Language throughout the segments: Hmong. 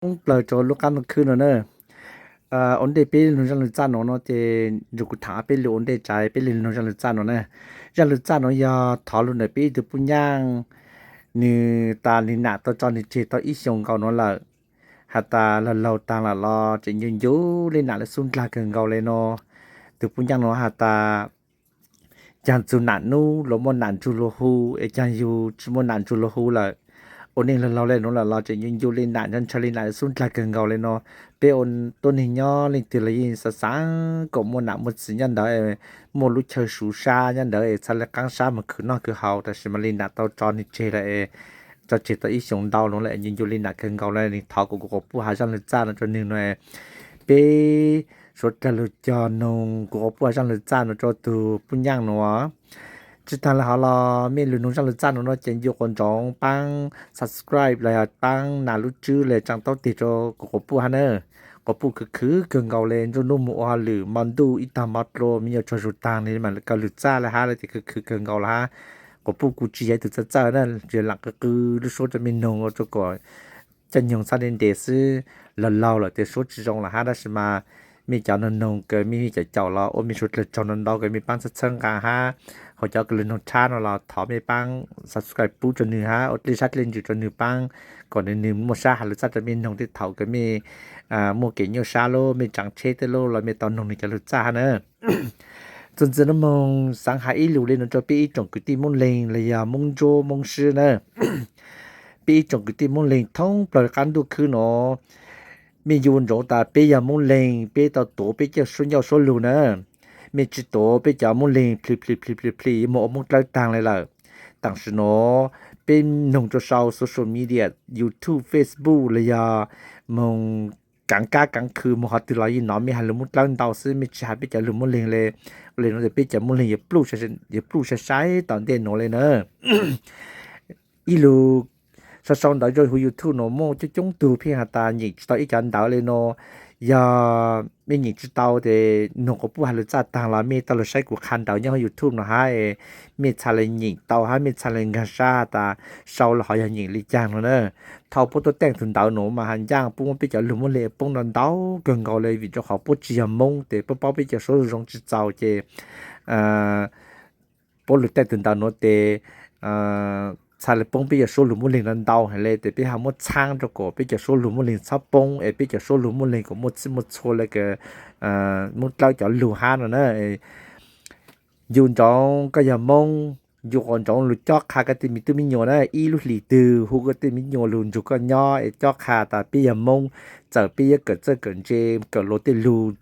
thoob plaws rau lub qab ntuj khwb no na. Ua ntej peb lug zaj lug txaj no no ces nrug kuv tham peb lug ua ntej tsav peb lug zaj lug txaj no na. Zaj lug txaj no yog thov lug ntawm peb ib tug puj nyaaj, nwg tas nwg nam tau tso nwg tseg tau ib xyoos nkaus no lawm. Has tas laug laug taag lawm los tseem ncu ncu le nam lawv xub ndlag kawg nkaus le no. Tug puj nyaaj no has tas caag txug nam nub luag muaj nam ntsug luag hu, es caag yug tsi muaj nam ntsug luag hu lawm, ua neej laug laug le nuav lawm los tseem ncu ncu le nam, ntshaw le nam lawv xub ndlag kawg nkaus le no. Peb ua tuab neeg nyob leej twg los yeej xaav xaav kom muaj nam muaj txiv nyob ntawd, muaj lub chaw suv sab nyob ntawd es txhad le qaab sab moog khwv noj khwv haus, tab sis mas le nam tau tso nwg tseg lawm, tso tseg tau ib xyoos ntau nuav lawm, ncu ncu le nam kawg nkaus le. Nwg thov kuv, kuv quas puj has zaj lug txaj no rua nwg no. Peb suav dlawg lug cog noog kuv quas puj has zaj lug txaj no rua tug puj nyaaj no. Tsi taag le hov los mej lug noog zaj lug txaj no no ces ncu quas ntsoov paab subscribe los yog paab nas lub tswb le tsaa taub teg rua kuv quas puj hab na. Quas puj khwv khwv kawg nkaus le, nruab nub moog ua hauj lwm, mo ntuj ib taag mo dlua, me nyuam tsaug zug taag le mas kawg lug txaj le hab le tes khwv khwv kawg nkaus le hab. Quas puj kuj tsi yog ib tug txawj txawj na, tsuas lam qw qw lub suab rua mej noog rua kom caij nyoog txhad le ntev xwb, laug laug lawm tes suab tsi zoo lawm hab, tab sis mas mej cov noog noog kws mej caum caum los ua mej suav dlawg tsaug ntau ntau kws mej paab txhawb txhawb nqaa hab. Ho cov kws lug noog tshab no los thov mej paab subscribe pub rua nwg hab ua dlej sab dlej ntsws rua nwg paab kom nwg, nwg muaj sab has lug txaj rua mej noog tej thaum kws mej muaj kev nyuaj sab lub, mej tsaav tsheb tej lub los mej tau noog nwg cov lug txaj hab na. Txuas ntxiv nuav moog xaav has ib lug le nuav rua peb ib tsoom kwv tij Moob Leeg los yog Moob Ntsuab Moob Sib na. Peb ib tsoom kwv tij Moob Leeg thoob plaws qab ntuj khwb nuav, mej ncu ntsoov tas peb yog Moob Leeg, peb tau tuav peb cov suab ncauj suab lug na. Mej tsi tuav peb cov Moob Leeg plhis plhis plhis plhis plhis moog ua Moob Dlawb taag le lawm. Tam sim nuav peb noog rua sau social media, YouTube, Facebook los yog moog kaav kab kaav khw moog qhov twg los yeej nov mej has lug Moob Dlawb ntau xwb, mej tsi has peb cov lug Moob Leeg le. Ua le nuav tas peb cov Moob Leeg yuav pluj sai sai tom ntej nuav le na. Ib lug sau sau ntawv rua huv YouTube nuav muaj coob coob tug pheej has tas nyeem tsi tau ib cov ntawv le nuav. Yog mej nyeem tsi tau tes noog quas puj has lug txaj taag los mej tau lug saib kuv qha ntawv nyob huv YouTube nuav hab, mej txhad le nyeem tau hab mej txhad le nkaag sab has tas sau los hov yog nyeem le caag nuav na. Thaus puab tuaj teej tug ntawv nuav mas has ncaaj puab muab peb cov lug Moob Leeg poob ntau ntau kawg nkaus le, vim rua qhov puab tsi yog Moob tes puab paub peb cov suab zoo tsi txaus ces puab lug teej tug ntawv nuav tes txhad le poob peb cov suab lug Moob Leeg ntau ntau heev le, tes peb ho muab txhaab rua kom peb cov suab lug Moob Leeg txhob poob es peb cov suab lug Moob Leeg kom muaj txhij muaj txhua le kws Moob Dlawb cov lug hab no na. Ncu ntsoov koj yog Moob, ncu quas ntsoov lug cob qha koj tej me tub me nyuam na, ib lub hlis twg hu koj tej me nyuam lug nrug koj nyob es cob qha tas peb yog Moob, txawm peb yuav kawm txawj kawm ntse, kawm luag tej lug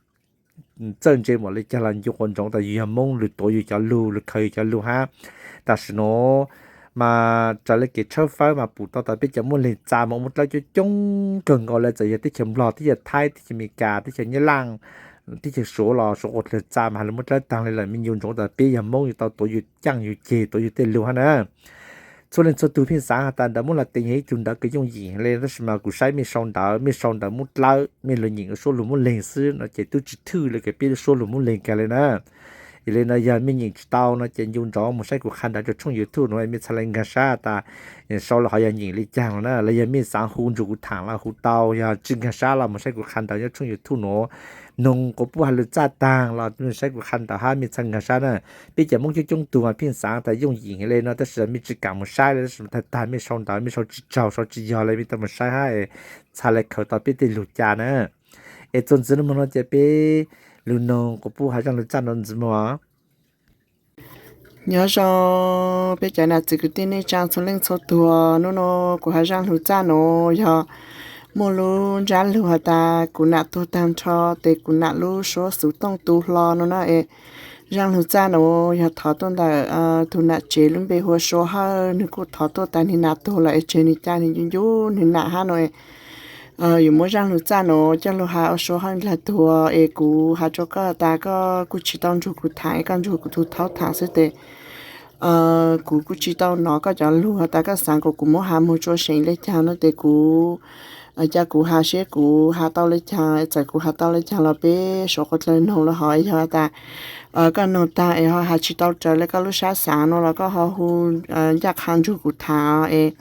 txawj ntse npaum le caag los ncu quas ntsoov tas yug yog Moob, lug tuav yug cov lug, lug khaws yug cov lug hab. Tam sim nuav mas raws le kev tshawb fawb mas pum tau tas peb cov Moob Leeg txav moog ua Moob Dlawb coob coob kawg nkaus le, txawm yog teb chaws Nplog, teb chaws Thaib, teb chaws Amelikas, teb chaws Nyab Laaj, teb chaws Suav los Suav quas dlawg txav mas has lug Moob Dlawb taag le lawm. Mej ncu ntsoov tas peb yog Moob, yug tau tuav yug caaj yug ceg, tuav yug tej lug hab na. Txhua leej txhua tug pheej xaav has tas ntawv Moob Laj Tees yog ib tug ntawv kws yooj yim le, tab sis mas kuv saib mej sau ntawv, mej sau ntawv Moob Dlawb, mej lug nyeem suab lug Moob Leeg xwb no ces tub tsi thwj le kws peb lub suab lug Moob Leeg kag le na. Yog le no yog mej nyeem tsi tau no ces ncu ntsoov moog saib kuv qha ntawv rua tshooj YouTube nuav, mej txhad le nkaag sab tas sau los hov yog nyeem le caag no na. Los yog mej xaav hu nrug kuv thaam los hu tau, yog tsi nkaag sab los moog saib kuv qha ntawv nyob tshooj YouTube nuav, noog quas puj has lug txaj taag los saib kuv qha ntawv hab mej txhad nkaag sab na. Peb cov Moob coob coob tug mas pheej xaav tas yooj yim le no, tab sis mej tsi kaam moog saib le, tab sis mas tag tag mej sau ntawv mej sau tsi tsaug sau tsi yog le mej tau moog saib hab, txhad le khaws tau peb tej lug ca na. Es txuas ntxiv nuav moog no ces peb lug noog quas puj has zaaj lug txaj no ntxiv moog. Nyob zoo peb cov nam txiv kwv tij neej tsaa txhua leej txhua tug, nub nua kuv has zaaj lug txaj nuav yog muaj lub ntsab lug has tas kuv nam tuag taag nrho, tes kuv nam lub suab xuv tooj tu hlo no na. Es zaaj lug txaj nuav yog thov tuaj ntawm tug nam tsev lub npe hu ua Sua Hawj, nwg kuj thov tuaj tas nwg nam tuag lawm es tseg nwg ca nwg ncu ncu nwg nam hab no. Yuav muab zaaj lug txaj nuav coj lug has ua Sua Hawj dlaag tuag, es kuv has rua koj tas koj kuj tsi tau nrug kuv thaam, koj nrug kuv tug thaub thaam xwb tes kuv kuj tsi tau nov koj cov lug has tas koj xaav kom kuv muab has moog tsua seem le caag no tes kuv ca kuv has seb kuv has tau le caag, txawm kuv has tau le caag los peb suav quas dlawg noog los hov, yog tas koj noog taag es ho has tsi tau raws le koj lub sab xaav no los koj ho hu ncaj qha nrug kuv thaam es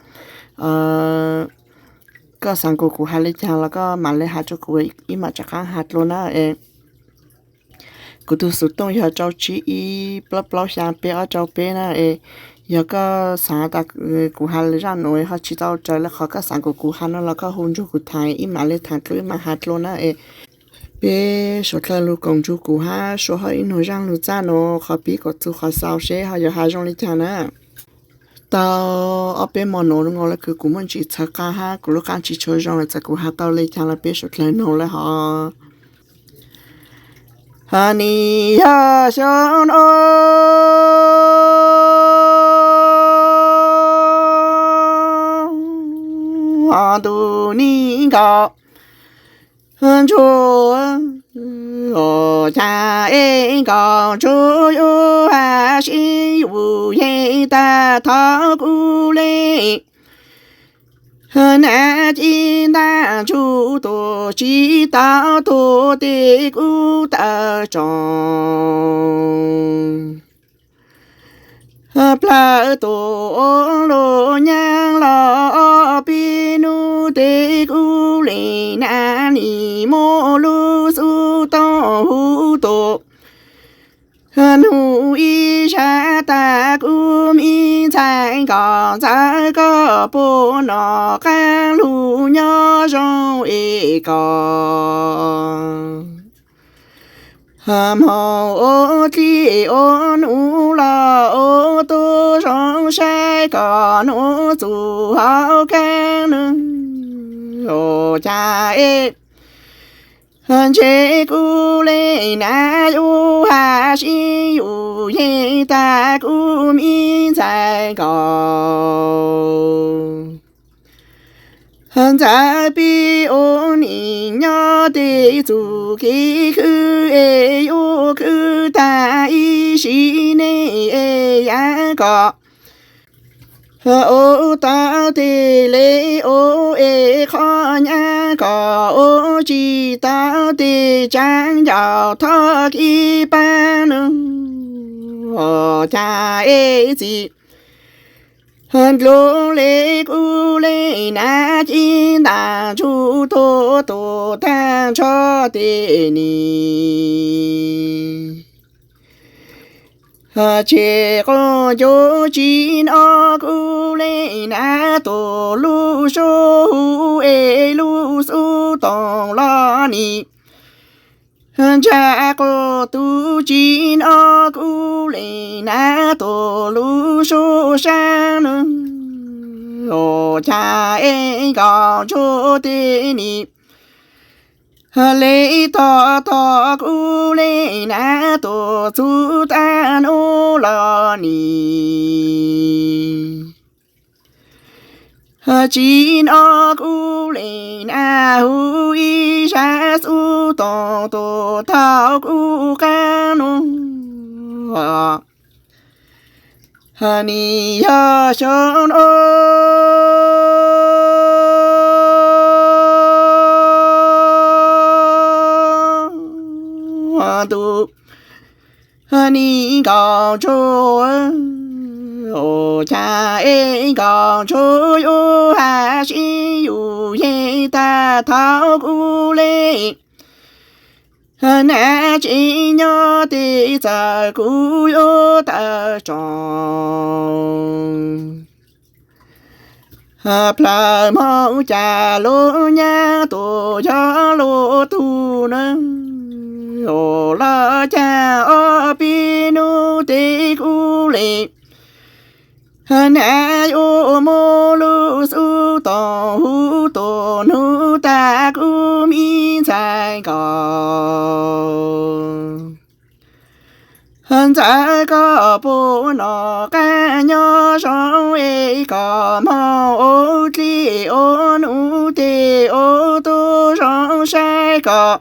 Koj xaav kuas kuv has le caag los koj maam le has rua kuv, ib maam rov qaab has dlua na es. Kuv tug xuv tooj yog rau tsib ib plaub plaub xyaa peb ob rau peb na es. Yog koj xaav tas kuv has le zaaj nuav ho tsi tau raws le qhov koj xaav kuas kuv has no los koj hu nrug kuv thaam, ib maam le thaam dlua ib maam has dlua na es. Peb suav dlawg lug koom nrug kuv hab suav hab ib nug zaaj lug txaj nuav qhov pib kom txug qhov xaus seb ho yuav has zoo le caag na. Tau ob peb mo nuav lug le kws kuv muaj ntsis txhawv qaa hab kuv lub qaab tsi tshua zoo lawm, txawm kuv has tau le caag los peb suav dlawg nug le hov. Hab nim yog xyoo nuav ntuj nij nkaus ntsuag, cas es nkaus ntsuag yuav has sib yug yeej tag thov kuv le. Nav ci ntaj ntsug tuag tsi tau tuag tes kuv tawm tso. Plawg tuag ua luag nyaab los ob peb nub tes kuv le, nav nim muaj lub xub tooj huv tuag. Nug ib zag tas kuv me ntxhais nkaus, ntxawm koj puas nov qaab lug nyob zoo es koj. Hmoov ua dlij ua num los ua tub zoo saib kom nuav txug hauv khaaj nws, cas es ntshe kuv le nav yuav has sib yug yeej tag kuv me ntxhais nkaus. Ntxawm peb ua nim nyob tes txuj kev khwv es yuav khwv tag ib sim neej es yav kom ua tau tes le ua es qhov nyab kom ua tsi tau tes tsaab ncaus thov kev paab nws, cas es txiv dlua le kuv le nav ci ntaj ntsug tuag tuag tag nrho tes ni. Tseg quas ncuav tsi nov kuv le nav tuag lub suab huv es lub xub tooj los ni. Ntsag quas tub tsi nov kuv le nav tuag lub suab saab nws, cas es nkaus ntsuag tes ni. Le tog tog kuv le nav tuag txug tag nuav los ni. Tsi nov kuv le nav hu ib zag xub tooj tuag thaum kuv qaab nuav. Nim yog xyoo nuav ntuj nij nkaus ntsuag, cas es nkaus ntsuag yuav has sib yug yeej tag thaum kuv le. Nav tsev nyob tes txawm kuv yuav tawm tso. Plawg moog cas luag nyab tuag yog luag tug na, los cas ob peb nub tes kuv le. Nav yuav muab lub xub tooj huv tuag nug tag kuv me ntxhais nkaus. Ntxawm koj puas nov qaab nyob zoo es koj moog ua dlij ua num tes ua tub zoo saib kom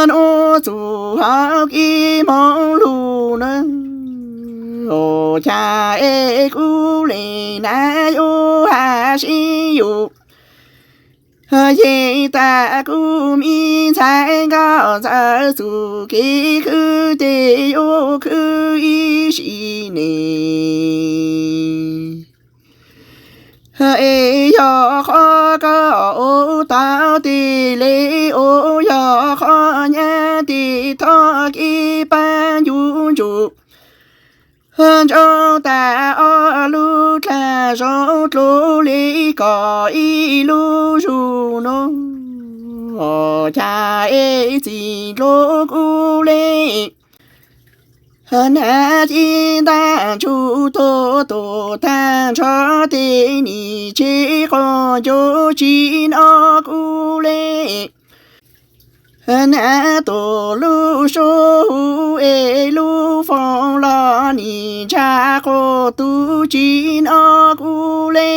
nuav txug hauv kev moog lug na, cas es kuv le nav yuav has sib yug yeej tag kuv me ntxhais nkaus, ntxawm txuj kev khwv tes yuav khwv ib sim neej. Es yog qhov koj ua tau tes li ua yog qhov nyab tes thoj kev pab ncu ntsuj ntsoov tas ob lub dlag zoo dlua li kom ib lub zus no. Cas es txiv dlua kuv li, hnav cev ntaj ntsug tuag tus tag nrho tes nim tseg qhov ncauj tsis hnov kuv li. Hnav tus lub suab huv es lub foom los nim ntshai qhov tus tsis hnov kuv li.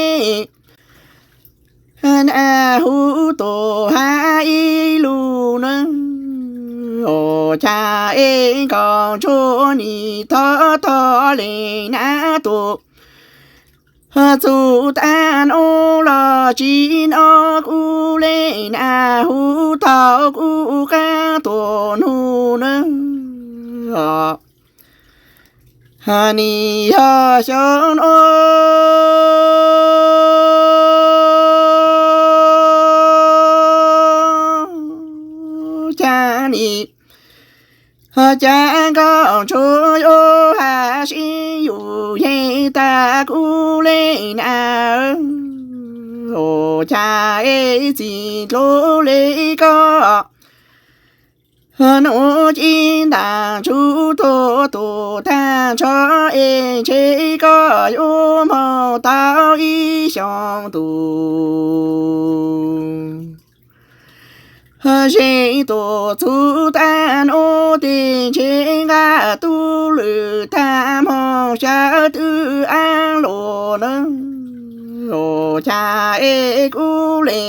Hnav huv tus hais ib lus na, ua cas es nkaus ntsuag nim thov thov li hnav tus txuj tag nub los tsis hnov kuv li, hnav huv thaum kuv qab tuaj nug na. Nim yog xyoo no cas nim cas nkaus ntsuag yuav hais sib yus yeej tas kuv li na. Ua cas es txiv dlua li koj, nuav cev ntaj ntsug tuag tus tag nrho es ntshe koj yuav moog tau ib xyoos ntuj. Zeem tus txuj tag nub tes ntshe nqa tub lwm tag moog xyaw twj ab los na. Ua cas es kuv li,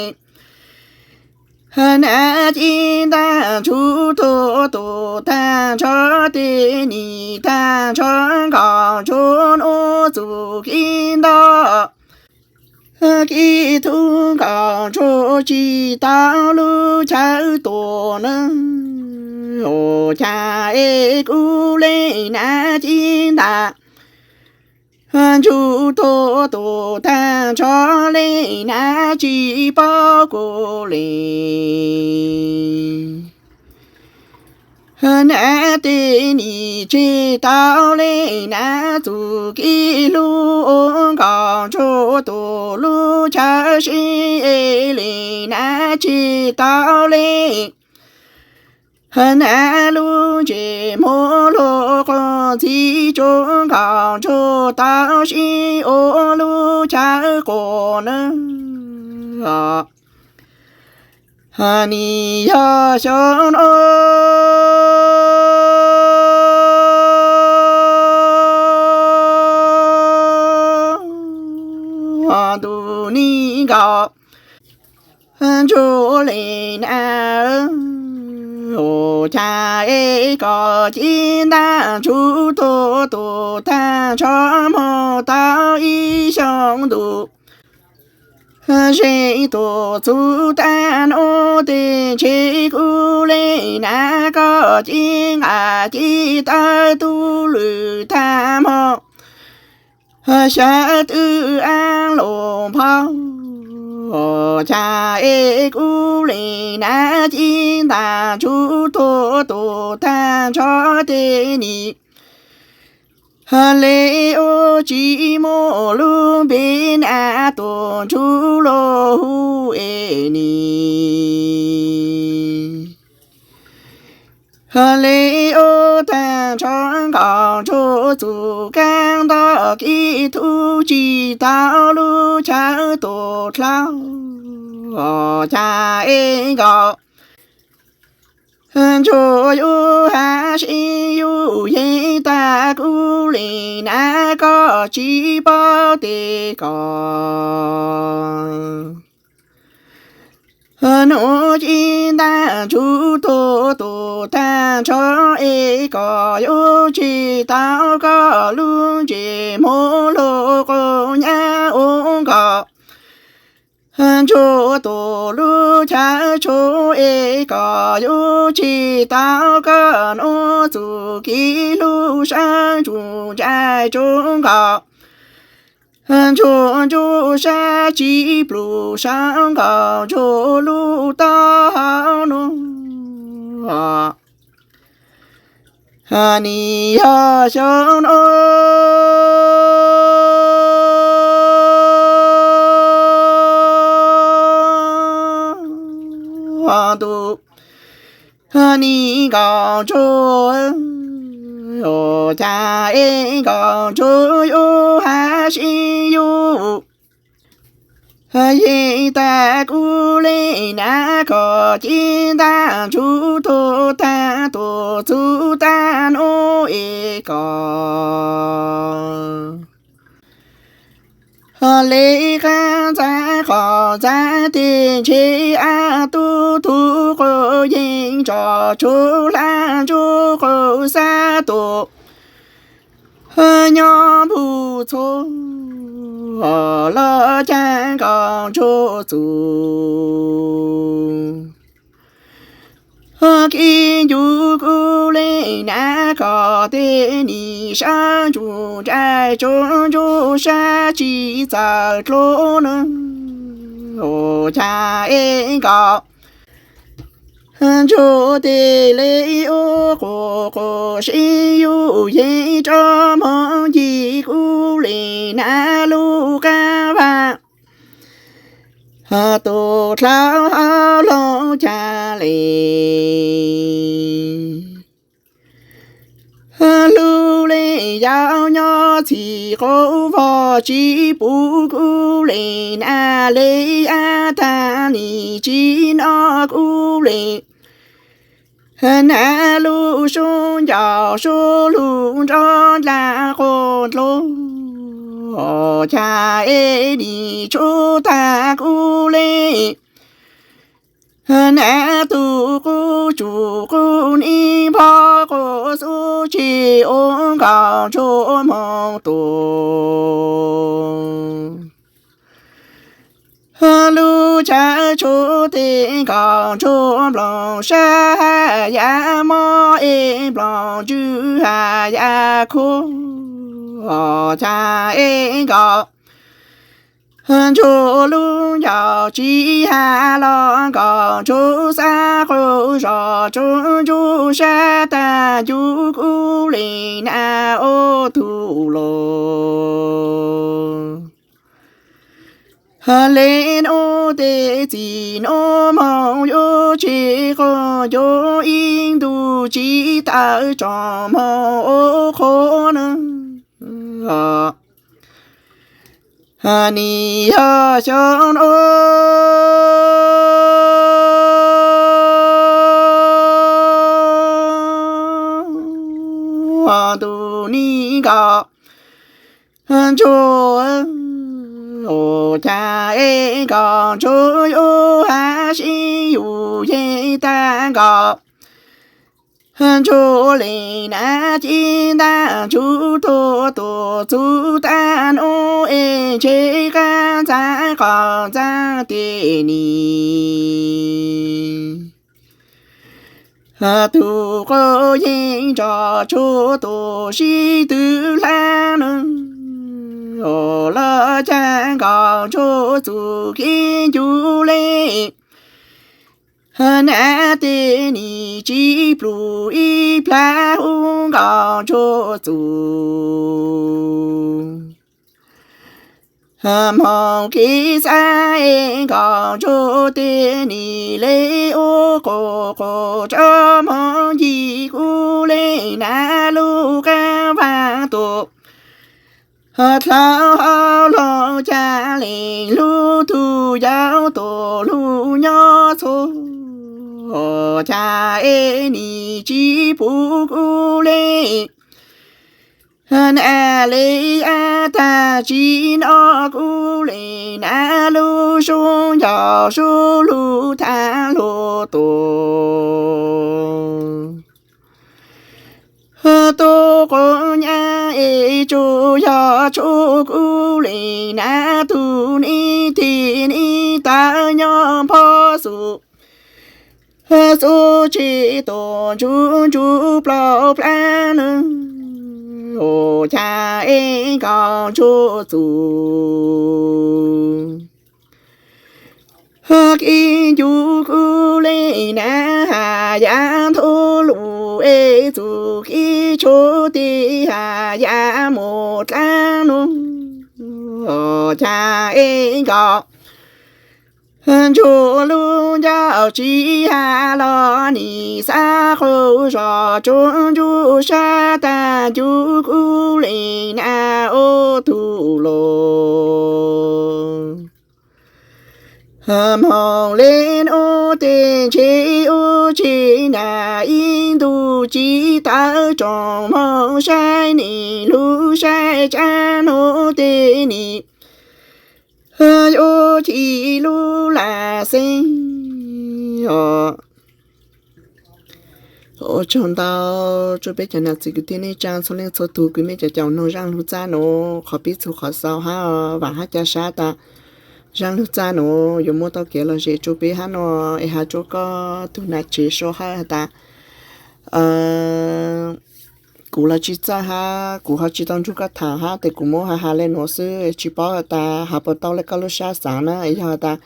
hnav cev ntaj ntsug tuag tus tag nrho tes nim tag nrho nkaus ntsuag nuav txuj kev nto, kev tub nkaus ntsuag tsis tau lub chaw tuaj na. Ua cas es kuv li hnav cev ntaj ntsug tuag tus tag nrho li hnav tsis paub kuv li. Hnav tes nim tseg tau li hnav txuj kev hlub ua nkaus ntsuag tus lub chaw sib li hnav tsis tau li. Hnav lub ntsej muag luag quas ntxhi tsuav nkaus ntsuag tau sib ua lub chaw quas na. Nim yog xyoo no ntuj nim nkaus ntsuag li na. Ua cas es koj cev ntaj ntsug tuag tus tag nrho moog tau ib xyoos ntuj. Zeem tus txuj tag nub tes ntshe kuv li hnav koj cev nqaj cev tawv tub lwm tag moog xyaw twj ab los nphaum. Ua cas es kuv li hnav cev ntaj ntsug tuag tus tag nrho tes nim li ua tsis muaj lub npe na, tuaj ntsug luag hu es nim li ua tag nrho nkaus ntsuag txuj kab ntog kev tub tsis tau lub chaw tuaj dlhau. Ua cas es nkaus ntsuag yuav hais sib yus yeej tas kuv li na, koj tsis paub tes koj nuav cev ntaj ntsug tuag tus tag nrho es koj yuav tseg tau koj lub ntsej muag luag quas nyab ua nkaus ntsuag tus lub chaw tshua es koj yuav tseg tau koj nuav txuj kev hlub sawv ntsug ntsais tsuav nkaus Ntsuag ntsuag sab tsis plum sab nkaus ntsuag lub taub hau no. Nim yog xyoo no ntuj nim nkaus ntsuag, cas es nkaus ntsuag yuav hais sib yuav. Yeej tag kuv li nab kom ci ntag ntsuag tuag tag tuag txug tag nub es kom li qab ntxaib qos ntxaib tes ntshe ab tub tug quas yeej tso tsuv hlab ntsuag quas xab tuam nyob npuj txhua los cas nkaus ntsuag txug. Kib ncuv kuv li nab kom tej nim sab ntsuj nraim tsuv ntsuj sab tsis txawm dluab na, cas es nkaus ntsuag tes li ub quas quas sib yuav yeej rov moog ncig kuv li nab lub qab vaj tus dlhau hauv loog cas li. Hlub li yau nyob txhim qaub vog tsis pum kuv li nab li ab tag nim tsis noj kuv li nab lub sub ncauj sub lug nrov ndla quas dlua cas es nim tshua tag kuv li nab tus qub tsum qub nim npog quas xub tsis ua nkaus ntsuag moog tuag. Lub chaw tshua tes nkaus ntsuag nplooj sab has yav mob es nplooj ntswg has yav khuab cas es nkaus ntsuag lub ncauj tsis has los nkaus ntsuag xab quas zos tsuv ntsuag sab tag ncuv kuv li nab ua tug los. Li nub tes txim nub moog yuav tsis quas ncuv ib ntus tsis tawm tsoom moog ua qhua na. Nim yog xyoo no ntuj nim nkaus ntsuag, cas es nkaus ntsuag yuav hais sib yus yeej tag nkaus ntsuag li nab ci ntag ntsuag tuag tuag txug tag nub es ntshe qab ntxaib qos ntxaib tes nim tug quas yeej nrog tsuag tuag sib tw hlab nws los cas nkaus ntsuag txug kib ncuv li nab tes nim tsis plum ib plhav hu nkaus ntsuag txug moog kib xab es nkaus ntsuag tes nim li ua quas quas rov moog ncig kuv li nab lub qab vaj tuam dlhau hauv loog ca li lub tug yau tuam lug nyob txhua cas es nim tsis pum kuv li nab li ab tag tsis noj kuv li nab lub sub ncauj sub lug thab lug tuam tub quas nyab es tsuas yog tshuav kuv li nab tug nim tig nim tawm nyob npog xub xub tsis tuam ntsuj ntsuj plaub plab nws Ua cas es nkauj ntsuag txus, kib ncu kuv li na, has yav nthuav lus es txus kib tshuav tib has yav mus dlaab nub. Ua cas es nkauj ntsuag lub ncauj tsis has los nim xav qhua zos tsuav ntsuj sab tag ncu kuv li na ua tug los. Moog le nuav tes ntshe ua tsi na, ib ntu tsis tawm tsoom moog saib nim lub sab tsab nuav tes nim yuav ci lub lam xeeb os. Ua tsaug ntau rua peb cov nam txiv kwv tij neej tsaa txhua leej txhua tug kws mej cov caum noog zaaj lug txaj nuav qhov pib txug qhov xaus hab, vaam hab ca sab tas zaaj lug txaj nuav yuav muab tau kev lom zem rua peb hab no, es has rua koj tug nam tsev sau hawm has tas kuv los tsis txawj hab kuv ho tsis tau nrug koj thaam hab tes kuv muab has has le nuav xwb, tsis paub has tas has puas tau le koj lub sab xaav na. Yog has tas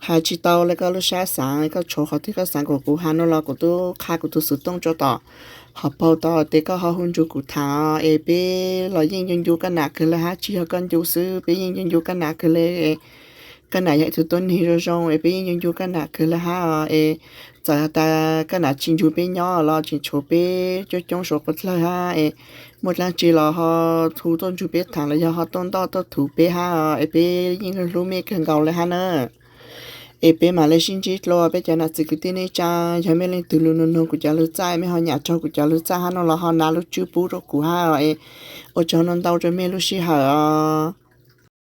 has tsis tau le koj lub sab xaav, koj tshuav qhov twg koj xaav kuas kuv has nuav los kuv tub qha kuv tug xwm tooj rua tom, ho paub tau tes koj ho hu nrug kuv thaam os. Es peb los yeej ncu ncu koj nam kawg le hab, tsis yog koj ncu xwb, peb yeej ncu ncu koj nam kawg le. Koj nam yog ib tug tuab neeg zoo zoo es peb yeej ncu ncu koj nam kawg le hab os. Es txawm has tas koj nam tsis nrug peb nyob los tseem tshuav peb coob coob suav quas dlawg hab es muaj dlaab tsi los ho hu tuaj nrug peb thaam los yog ho tuaj ntoj tuaj thuv peb hab os, es peb yeej hlub mej kawg nkaus le hab na. Es peb mam le sib ntsib dlua peb cov nam txiv kwv tij neej tsaa, yog mej leej twg lug nug noog kuv cov lug txaj, mej ho nyam raug kuv cov lug txaj hab no los ho nav lub tswb pub rua kuv hab os. Es ua tsaug ntau ntau rua mej lub sij hawm os.